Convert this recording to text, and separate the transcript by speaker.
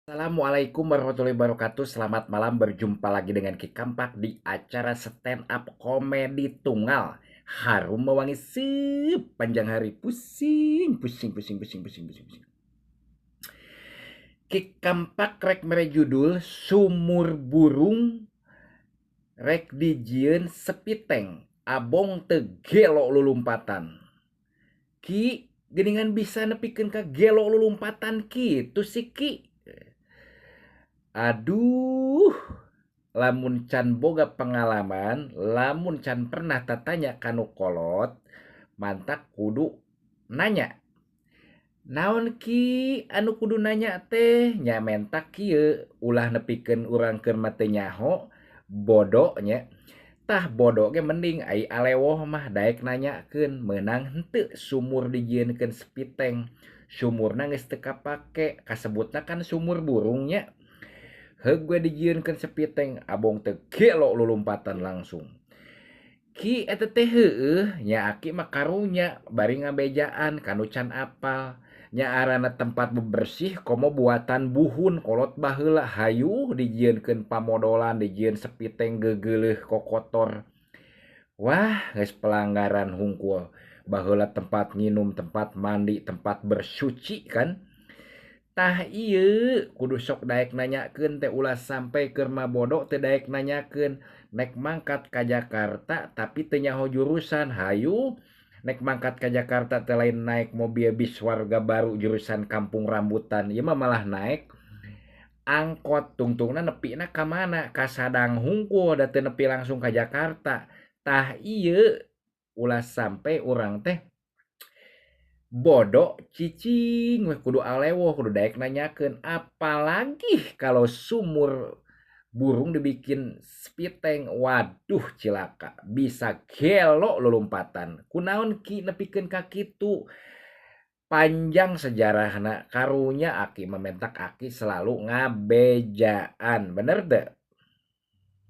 Speaker 1: Assalamualaikum warahmatullahi wabarakatuh. Selamat malam, berjumpa lagi dengan Ki Kampak di acara stand up komedi tunggal. Harum mewangi sepanjang hari. Pusing, pusing, pusing, pusing, pusing, pusing, pusing. Ki Kampak rek mere judul sumur burung rek dijieun sepiteng abong teu gelo lulumpatan. Ki geuningan bisa nepikeun ka gelo lulumpatan kitu sih, Ki. Aduh, lamun can boga pengalaman, lamun can pernah tatanya kanu kolot, mantak kudu nanya. Naon, Ki, anu kudu nanya teh? Nya mentak kieu, ulah nepikeun urang keur mah teu nyaho, bodo nya. Tah, bodo ge mending, ai alewoh mah daek nanyakeun meunang henteu sumur dijieunkeun sepiteng. Sumurna geus teu kapake, kasebutna kan sumur burung nya. Heug we dijieunkeun sepiteng, abong teu gelo lulumpatan langsung. Ki, eta teh heueuh nya, aki mah karunya bari ngabejaan kanu can apal. Nya aranna tempat bebersih komo buatan buhun kolot baheula, hayu dijieunkeun pamodolan, dijieun sepiteng gegeuleuh kokotor. Wah, geus pelanggaran hungkul. Baheula tempat nginum, tempat mandi, tempat bersuci kan. Tah, ieu kudu sok daek nanyakeun teh, ulah sampai keur mah bodo teu daek nanyakeun. Nek mangkat ka Jakarta tapi teu nyaho jurusan, hayu nek mangkat ka Jakarta teh lain naik mobil bis warga baru jurusan Kampung Rambutan, ieu mah malah naik angkot, tungtungna nepina ka mana? Ka Sadang hungkul, da teu nepi langsung ka Jakarta. Tah, ieu ulah sampai urang teh bodoh cicing we, kudu alewoh, kudu daek nanyakeun, apalagi kalau sumur burung dibikin sepiteng, waduh, cilaka, bisa gelo lulumpatan. Kunaon, Ki, nepikeun ka kitu? Panjang sejarahna, karunya aki mementak, aki selalu ngabejaan, bener teu?